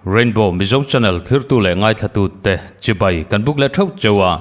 Rainbow Mizo Channel thirtu leh ngaithlatute te chibai kan buk leh theuh cheu a,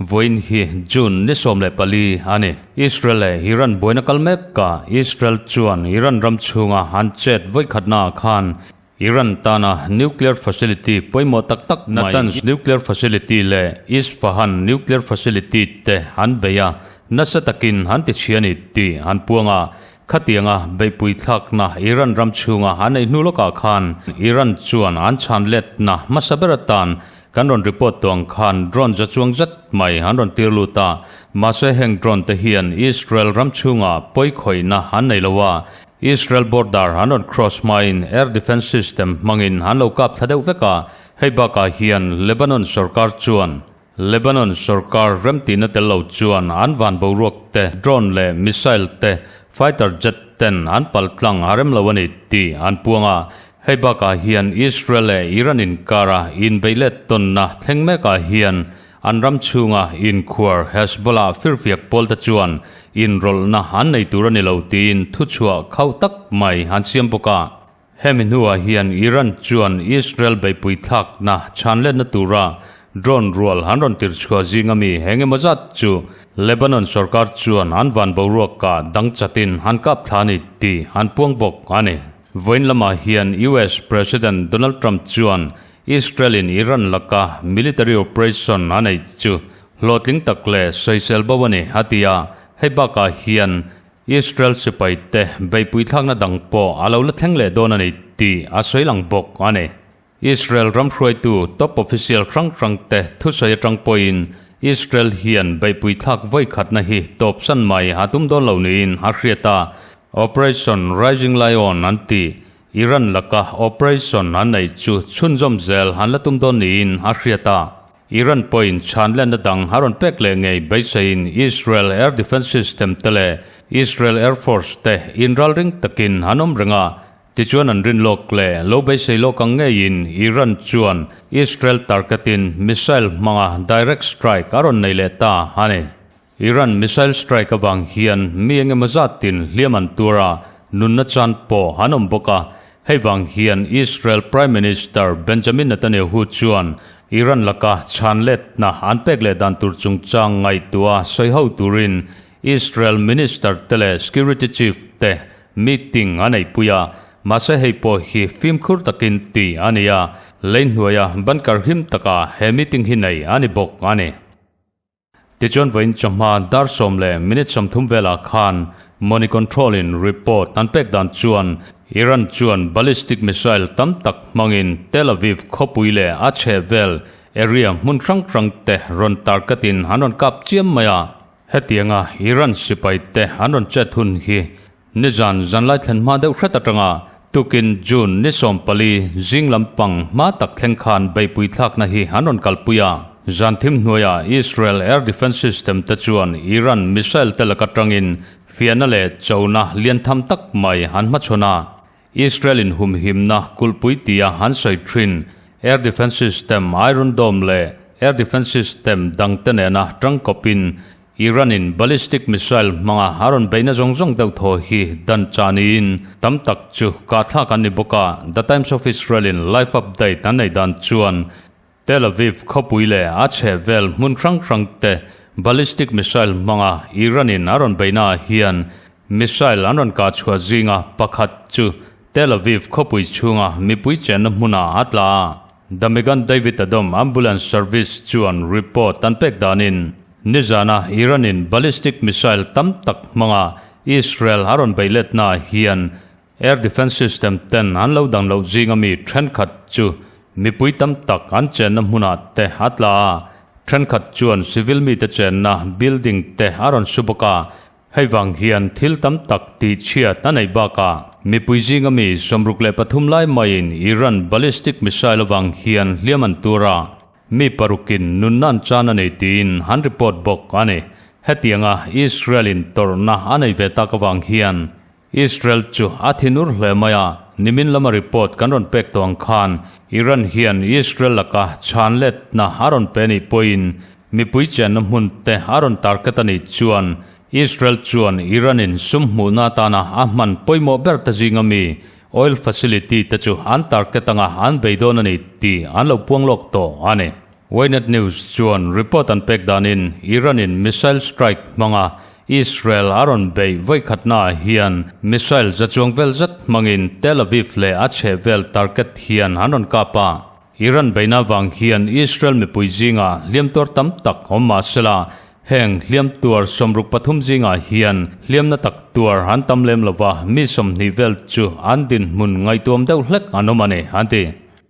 vawiin hi June ni 14 a ni. Israel leh Iran buaina kal mek a, Israel chuan Iran ram chhunga an chet vawikhatnaah khan Iran tana nuclear facility pawimawh tak tak mai Natanz nuclear facility leh Isfahan nuclear facility te an bei a, nasa takin an tichhia a ni tih an puang a. Khatianga beihpui thlakna Iran ram chhunga an ei hnu lawkah khan Iran chuan an chhan letna hmasa ber atan kan rawn report tawh ang khan drone za chuang zet mai an rawn tir lut a. Mahse heng drone te hian Israel ram chhunga pawi khawihna an nei lo a, Israel border an rawn cross hmain air defence system hmangin an lo kap thla deuh vek a. Hei bakah hian Lebanon sorkar chuan Lebanon sorkar remtihna tel lo chuan an van boruak te, drone leh missile te, fighter jet ten an pal tlang a rem lo a ni tih an puang a. Hei bakah hian Israel leh Iran inkara inbeihlet tawnna thleng mekah hian an ram chhunga inkhuar Hezbollah firfiak pawlte chuan inrawlhna an nei tur a ni lo tiin thuchhuah khauh tak mai an siam bawk a. Hemi hnuah hian Iran chuan Israel beihpui thlakna chhanletna tura drone rual an rawn tirchhuah zinga mi eng emaw zat chu Lebanon sorkar chuan an van boruakah dang chatin an kap thla a ni tih an puang bawk a ni. Vawiin lamah hian US President Donald Trump chuan Israel-in Iran laka military operation a neih chu hlawhtling tak leh sawisel bo a ni a ti a, hei bakah hian Israel sipai te beihpui thlakna dang pawh a lo la thleng leh dawn a ni tih a sawi lang bawk a ni. Israel ram hruaitu top official hrang hrang te thusawi atang pawhin Israel hian beihpui thlak vawi khatna hi tawpsan mai a tum dawn lo niin a hriat a, Operation Rising Lion an tih Iran laka operation an neih chu chhunzawm zel an la tum dawn niin a hriat a. Iran pawhin chhanlenna dang a rawn pek leh ngei beiseiin Israel Air Defence System te leh Israel Air Force te inralring takin an awm reng a, tichuan an rin lawk leh lo beisei lawk ang ngeiin Iran chuan Israel target-in missile hmanga direct strike a rawn nei leh ta a ni. Iran missile strike avang hian mi eng emaw zatin hliam an tuar a, nunna chan pawh an awm bawk a. Hei vang hian Israel Prime Minister Benjamin Netanyahu chuan Iran laka chhan letna an pek leh dan tur chungchang ngaihtuah sawi ho turin Israel Minister te leh Security Chief te meeting a neihpui a, mahse hei pawh hi fimkhur takin tih a ni a, lei hnuaia bunker him takah he meeting hi nei a ni bawk a ni. Tichuan vawiin chawhma dar sawm leh minute 30 velah khan Money Control in report an pek dan chuan Iran chuan ballistic missile tam tak hmangin Tel Aviv khawpui leh a chhehvel area hmun hrang hrang te rawn target in an rawn kap chiam mai a. Hetianga Iran sipai te an rawn chet hun hi nizan zanlai thlen hma deuh hret atanga tukin June ni 14 zing lampang hma tak thleng khan beihpui thlakna hi an rawn kalpui a. Zan thim hnuaiah Israel air defence system te chuan Iran missile te laka tangin fiahna leh chona lian tham tak mai an hmachhawn a. Israel in humhimna kulhpui tia an sawi thin air defence system Iron Dome leh air defence system dangte nena tangkawpin Iran in ballistic missile hmanga a rawn beihna zawng zawng deuh thaw hi dan chah niin tam tak chu kahthlak an ni bawk a, The Times of Israel in live update an nei dan chuan Tel Aviv khawpui leh a chhehvel hmun hrang hrang te ballistic missile hmanga Iran in a rawn beihna ah hian missile an rawn kah chhuah zinga pakhat chu Tel Aviv khawpui chhunga mipui chenna hmunah a tla a. The Megan David Adom Ambulance Service chuan report an pek danin nizana Iran in ballistic missile tam tak hmanga Israel a rawn beih letna ah hian Air Defence System ten an lo dang loh zinga mi thenkhat chu mipui tam tak an chenna hmunah te a tla a, thenkhat chuan civil mite chenna building te a rawn su bawk a, hei vang hian thil tam tak tih chhiat a neih bakah mipui zinga mi 63 lai maiin Iran ballistic missile avang hian hliam an tur a, mi parukin nunna an chan a nei tiin an report bawk a ni. Hetianga Israel-in tawrhna a nei ve tak avang hian Israel chu a thinur hle mai a, nimin lama report kan rawn pek tawh ang khan Iran hian Israel laka chhan letna a rawn pe nih pawhin Mipui chenna hmun te a rawn target a nih chuan Israel chuan Iran-in sum hmuhna atana a hman pawimawh ber te zinga mi oil facility te chu an target anga an bei dawn a ni tih an lo puang lawk tawh a ni. Ynet News chuan report an pek danin Iran-in missile strike hmanga Israel a rawn beih vawikhatnaah hian missile za chuang vel zet hmangin Tel Aviv leh a chhehvel target hian an rawn kap a. Iran beihna vang hian Israel mipui zingah hliam tuar tam tak awm mah sela, heng hliam tuar 63 zingah hian hliamna tak tuar an tam lem lova, mi 20 vel chu an dinhmun ngaihtuam deuh hlek an awm a ni, an ti.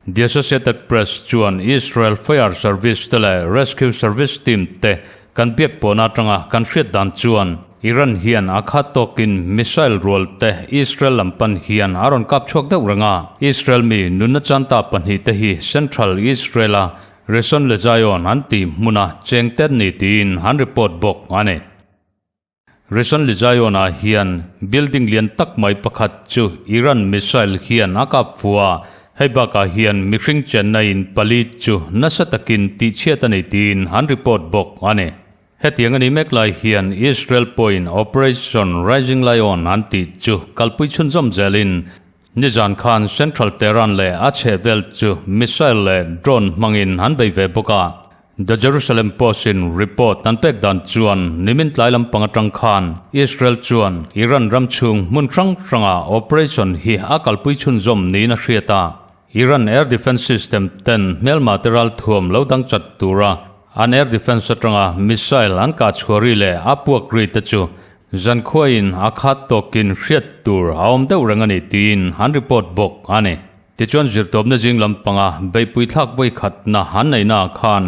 The Associated Press chuan Israel Fire Service te leh Rescue Service team te kan biak pawhna atanga kan hriat dan chuan Iran hian a khat tawkin missile rual te Israel lam pan hian a rawn kap chhuak deuh reng a. Israel mi nunna chanta pahnihte hi Central Israel-a Rishon LeZion an tih hmuna cheng te ni tiin an report bawk a ni. Rishon LeZion-ah hian building lian tak mai pakhat chu Iran missile hian a kap fu a, hei bakah hian mihring chenna in pali chu nasa takin tihchhiat a ni tiin an report bawk a ni. Hetiang a nih mek lai hian Israel pawhin Operation Rising Lion an tih chu kalpui chhunzawm zelin nizan khan Central Tehran leh a chhehvel chu missile leh drone hmangin an bei ve bawk a. The Jerusalem Post-in report an pek dan chuan nimin tlai lampang atang khan Israel chuan Iran ram chhung hmun hrang hranga operation hi a kalpui chhunzawm niin a hriat a. Iran air defence system ten hmelma te ral thuam lo dang chat tura an air defence atanga missile an kah chhuah ri leh a puak ri te chu zankhuain a khat tawkin hriat tur a awm deuh reng a ni tiin an report bawk a ni. Tichuan zirtawpna zing lampanga beihpui thlak vawi khatna an neihnaah khan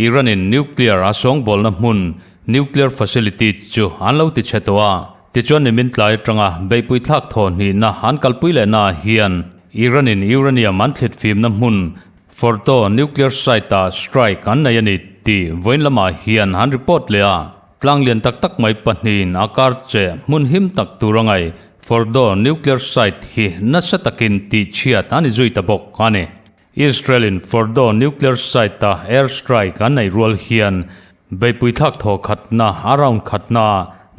Iran-in nuclear a sawngbawlna hmun, nuclear facility, chu an lo ti chhe tawh a. Tichuan nimin tlai atanga beihpui thlak thaw hnihna an kalpui lehnaah hian Iran-in uranium an thlit fimna hmun Fordow nuclear site-ah strike an nei a ni tih vawiin lamah hian an report leh a. Tlang lian tak tak mai pahnihin a kar che hmun him tak tur a ngaih Fordow nuclear site hi nasa takin tihchhiat a ni zui ta bawk a ni. Israel-in Fordow nuclear site-a air strike an neih rual hian beihpui thlak thaw khatna a round khatna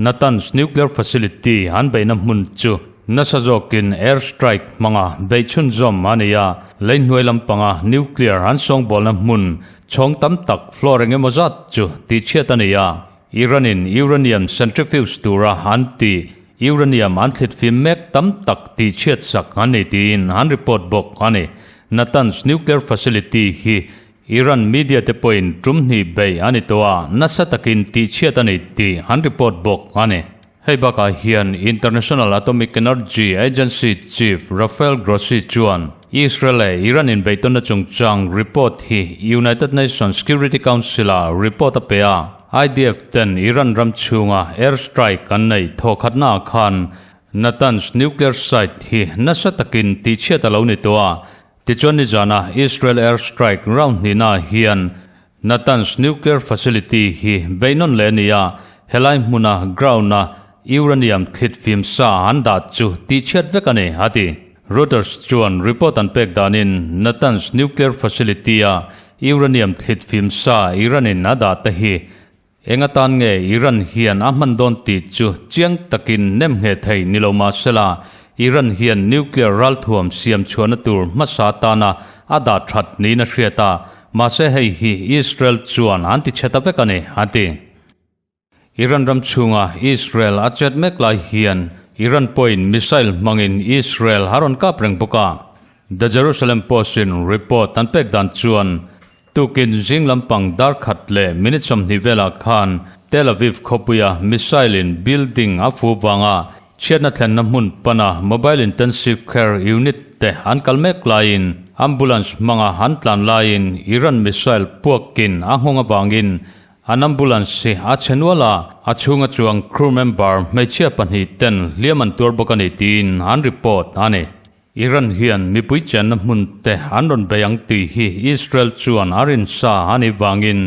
Natanz nuclear facility an beihna hmun chu nasa zawkin air strike hmanga beih chhunzawm a ni a, lei hnuai lampanga nuclear an sawngbawlna hmun chhawng tam tak floor eng emaw zat chu tihchhiat a ni a, Iran-in uranium centrifuge tura an tih uranium an thlit fim mek tam tak tihchhiat sak an ni tiin an report bawk a ni. Natanz nuclear facility hi Iran media te pawhin tum hnih beih a ni tawh a, nasa takin tihchhiat a ni tih an report bawk a ni. Hei bakah hian International Atomic Energy Agency chief Rafael Grossi chuan Israel leh Iran inbeihtawnna chungchang report hi United Nations Security Council-ah report a pe a. IDF ten Iran ram chhunga air strike an neih thawkhatnaah khan Natanz nuclear site hi nasa takin tihchhiat a lo ni tawh a. Tichuan nizana Israel air strike round hnihnaah hian Natanz nuclear facility hi beihnawn leh a ni a, helai hmuna ground-a uranium thlit fim sa an dah chu tihchhiat vek a ni, a ti. Reuters chuan report an pek danin Natanz nuclear facility-a uranium thlit fim sa Iran-in a dah te hi eng atan nge Iran hian a hman dawn tih chu chiang takin nem ngheh thei ni lo mah sela, Iran hian nuclear ralthuam siam chhuahna tur hmasa atana a dah that niin a hriat a, mahse hei hi Israel chuan an ti chhe ta vek a ni, a ti. Iran ram chhunga Israel a chet mek lai hian Iran pawhin missile hmangin Israel a rawn kap reng bawk a. The Jerusalem Post-in report an pek dan chuan Tukin zing lampang dar khat leh minute 20 velah khan Tel Aviv khawpuia missile in building a fu vanga chhiatna thlenna hmun pana Mobile Intensive Care Unit te an kal mek laiin ambulance hmanga an tlan laiin Iran missile puakin a nghawng avangin an ambulance hi a chhe nual a, a chhunga chuang crew member hmeichhia pahnih ten hliam an tuar bawk a ni tiin an report a ni. Iran hian mipui chenna hmun te an rawn bei ang tih hi Israel chuan a rin sa a nih vangin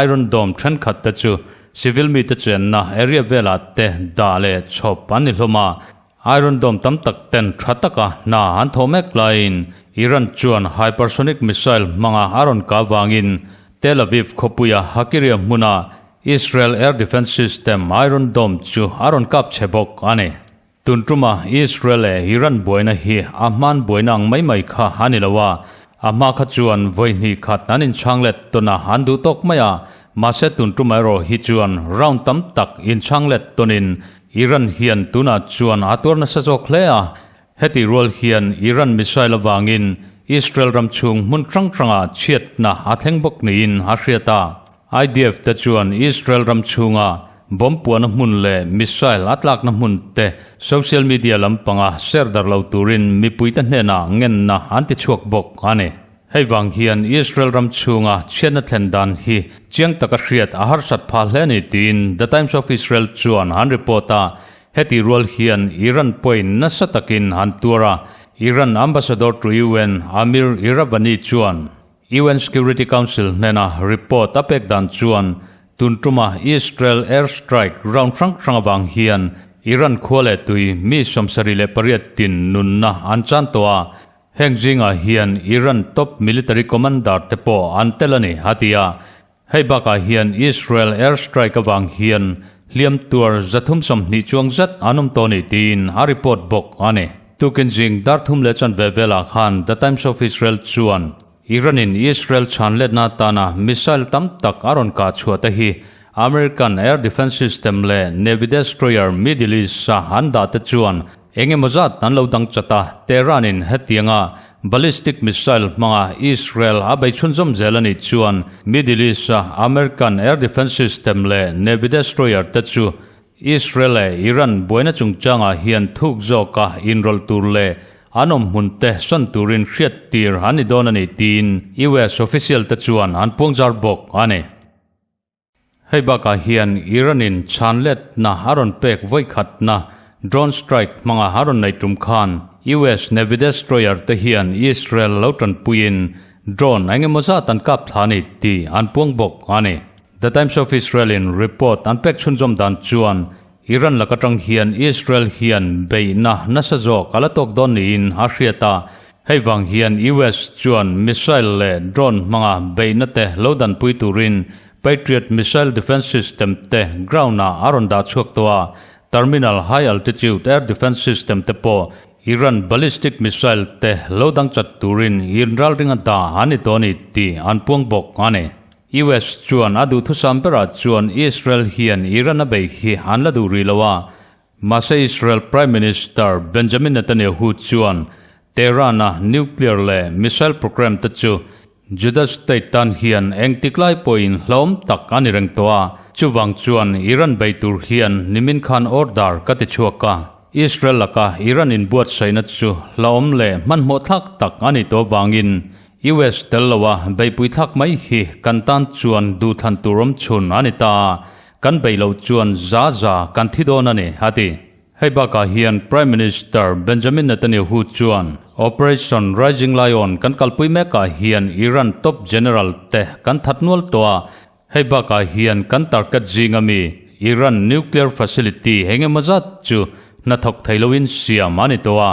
Iron Dome thenkhat te chu civil mite chenna area velah te dah leh chhawp an ni hlawm a. Iron Dome tam tak ten tha taka hna an thawh mek laiin Iran chuan hypersonic missile hmanga a rawn kah vangin. Tel Aviv khawpuia Hakiria hmuna Israel air defence system Iron Dome chu a rawn kap chhe bawk a ni. Tun tuma Israel leh Iran buaina hi a hman buaina ang mai mai kha a ni lo a, a hma kha chuan vawi hnih khat an inchhang let tawn a, an duh tawk mai a, mahse tun tuma erawh hi chuan round tam tak inchhang let tawnin Iran hian tunah chuan a tuar nasa zawk hle a, Heti rual hian Iran missile avangin Israel ram chhung hmun hrang hrangah chhiatna a thleng bawk niin a hriat a. IDF te chuan Israel ram chhunga bomb puahna hmun leh missile a tlakna hmun te social media lampanga share dar lo turin mipuite hnenah ngenna an ti chhuak bawk a ni. Hei vang hian Israel ram chhunga chhiatna thlen dan hi chiang taka hriat a harsat phah hle a ni tiin The Times of Israel chuan an report a. Heti rual hian Iran pawhin nasa takin han tuar a, Iran Ambassador to UN Amir Iravani chuan UN Security Council hnena report a pek dan chuan tun tuma Israel air strike round hrang hrang avang hian Iran khua leh tui mi 78 tin nunna an chan tawh a, heng zingah hian Iran top military commander te pawh an tel a ni, a ti a. Hei bakah hian Israel air strike avang hian hliam tuar 320 chuang zet an awm tawh a ni tiin a report bawk a ni. Tukin zing dar thum leh chanve velah khan The Times of Israel chuan Iran-in Israel chhan letna atana missile tam tak a rawn kah chhuah te hi American air defence system leh Navy destroyer Middle East-a an dah te chuan Eng emaw zat an lo dang chat a, Tehran-in hetianga ballistic missile hmanga Israel a bei chhunzawm zel a nih chuan Middle East-a American air defence system leh Navy destroyer te chu Israel leh Iran buaina chungchangah hian thuk zawka inrawlh tur leh an awm hmun te sawn turin hriat tir an ni dawn a ni tiin US official te chuan an puangzar bawk a ni. Hei bakah hian Iran-in chhanletna a rawn pek vawikhatna drone strike hmanga a rawn nei tum khan US Navy destroyer te hian Israel lo tanpuiin drone eng emaw zat an kap thla a ni tih an puang bawk a ni. The Times of Israel-in report an pek chhunzawm dan chuan Iran lak atang hian Israel hian beihna nasa zawk a la tawk dawn niin a hriat a, hei vang hian US chuan missile leh drone hmanga beihna te lo danpui turin Patriot missile defence system te ground-ah a rawn dah chhuak tawh a, Terminal High Altitude Air Defence System te pawh Iran ballistic missile te lo dang chat turin inralringa dah an ni tawh a ni tih an puang bawk a ni. US chuan a duhthusam berah chuan Israel hian Iran a bei hi an la duh rih lo a, mahse Israel Prime Minister Benjamin Netanyahu chuan Tehran-a nuclear leh missile program te chu Juda state tan hian engtik lai pawhin hlauhawm tak a ni reng tawh a, chuvang chuan Iran bei tur hian nimin khan order ka ti chhuak a, Israel laka Iran inbuatsaihna chu hlauhawm leh hmanhmawh thlak tak a nih tawh avangin US tel lo a beihpui thlak mai hi kan tan chuan duhthlan tur awm chhun a ni ta a, kan beih loh chuan za za kan thi dawn a ni, a ti. Hei bakah hian Prime Minister Benjamin Netanyahu chuan Operation Rising Lion kan kalpui mekah hian Iran top general te kan that nual tawh a, Hei bakah hian kan target zinga mi Iran nuclear facility eng emaw zat chu hnathawk thei loin siam a ni tawh a,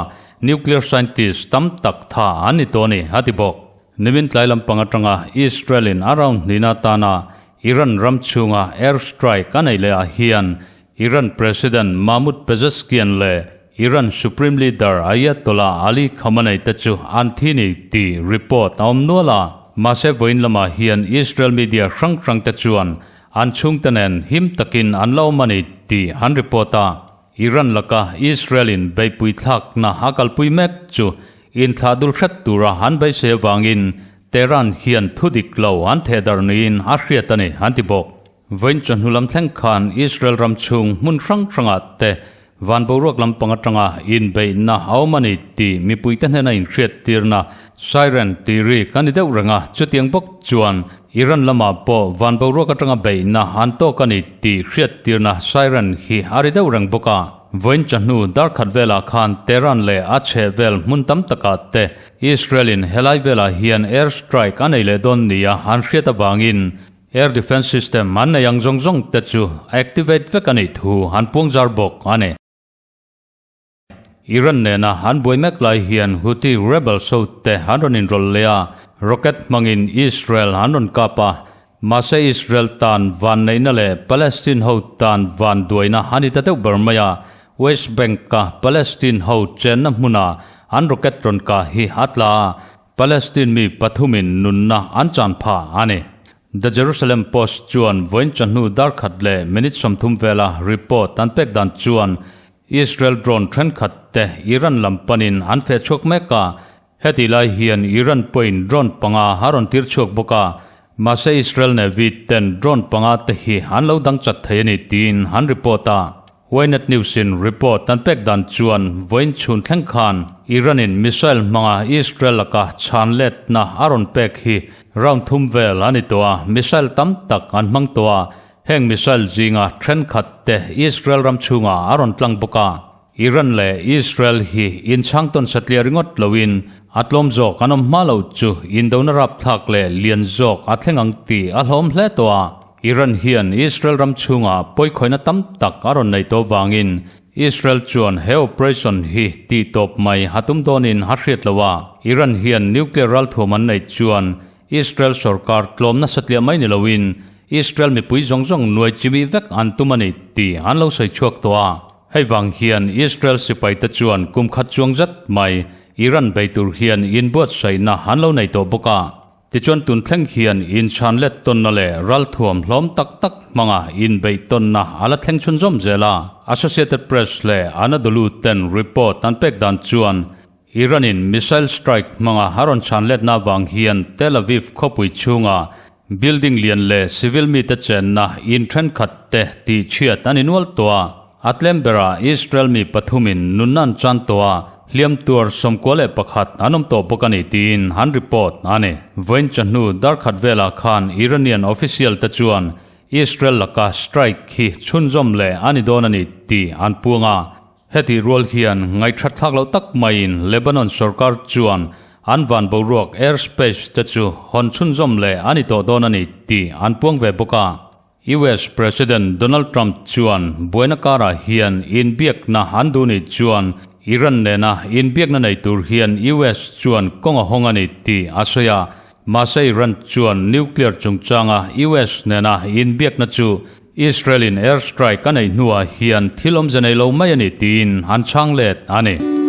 nuclear scientist tam tak tha an ni tawh a ni, a ti bawk. Nimin tlai lampang atanga Israel in a round hnihna atana Iran ram chhunga air strike a neih leh ah hian Iran President Mahmoud Pezeshkian leh Iran Supreme Leader Ayatollah Ali Khamenei te chu an thi ni tih report a awm nual a, mahse vawiin lamah hian Israel media hrang hrang te chuan an chhungte nen him takin an la awm a ni tih an report a. Iran laka Israel in beihpui thlakna a kalpui mek chu inthlah dul hret tura an beisei avangin Tehran hian thudik lo an thehdarh niin a hriat a ni an ti bawk. Vawiin chawhnu lam thleng khan Israel ram chhung hmun hrang hrangah te van boruak lampang atanga inbeihna a awm a ni tih mipuite hnena inhriattirna siren tih ri kan ni deuh reng a, chutiang bawk chuan Iran lamah pawh van boruak atanga beihna an tawk a ni tih hriattirna siren hi a ri deuh reng bawk a. Vawiin chawhnu darkhat velah khan Tehran leh a chhehvel hmun tam takah te Israel-in helai velah hian air strike a nei leh dawn nia an hriat avangin Air Defence System an nei ang zawng zawng te chu activate vek a nih thu an puangzar bawk a ni. Iran nena an buai mek lai hian Houthi rebels ho te an rawn inrawlh leh a, rocket hmangin Israel an rawn kap a. Mahse Israel tan vanneihna leh Palestine ho tan vanduaina a ni ta deuh ber mai a, West Bank-a Palestine ho chenna hmuna an rocket rawn kah hi a tla a, Palestine mi pathumin nunna an chan phah a ni. The Jerusalem Post chuan vawiin chawhnu dar khat leh minute 30 vela report an pek dan chuan Israel drone thenkhat te Iran lam panin an feh chhuak mek a, Heti lai hian Iran pawhin drone panga a rawn tir chhuak bawk a, mahse Israel Navy ten drone panga te hi an lo dang chat thei a ni tiin an report a. Ynet News in report an pek dan chuan vawiin chhun thleng khan Iran in missile hmanga Israel laka chhan letna a rawn pek hi round thum vel a ni tawh a, missile tam tak an hmang tawh a, heng missile zinga thenkhat te Israel ram chhungah a rawn tlang bawk a. Iran leh Israel hi inchhang tawn satliah ringawt loin a tlawm zawk an awm hma lo chu indona rapthlak leh lian zawk a thleng ang tih a hlawm hle tawh a. Iran hian Israel ram chhungah pawikhawihnna tam tak a rawn nei tawh vangin Israel chuan he operation hi tih tawp mai a tum dawnin a hriat lo a. Iran hian nuclear ralthuam an neih chuan Israel sorkar tlawmna satliah mai ni loin Israel mipui zawng zawng nuai chimih vek an tum a ni tih an lo sawi chhuak tawh a. Hei vang hian Israel sipaite chuan kum khat chuang zat mai Iran bei tur hian inbuatsaihna an lo nei tawh bawk a. Tichuan tun thleng hian inchhan let tawnna leh ralthuam hlawm tak tak hmanga inbeih tawnna a la thleng chhunzawm zel a. Associated Press leh Anadolu ten report an pek dan chuan Iran-in missile strike hmanga a rawn chhan letna avang hian Tel Aviv khawpui chhunga building lian leh civil mite chenna in thenkhat te tihchhiat an innual tawh a. A tlem berah Israel mi pathumin nunna an chan tawh a, hliam tuar 91 an awm tawh bawk a ni tiin an report a ni. Vawiin chawhnu darkhat velah khan Iranian official te chuan Israel laka strike hi chhunzawm leh a ni dawn a ni tih an puang a. Hetih rual hian ngaihthat thlak loh tak maiin Lebanon sorkar chuan an van boruak airspace te chu hawn chhunzawm leh a ni tawh dawn a ni tih an puang ve bawk a. US President Donald Trump chuan buaina karah hian inbiakna an duh nih chuan Iran nena inbiakna nei tur hian US chuan kawng a hawng a ni tih a sawi a. Mahse Iran chuan nuclear chungchanga US nena inbiakna chu Israel-in air strike a neih hnuah hian thil awmze nei lo mai a ni tiin an chhang let a ni.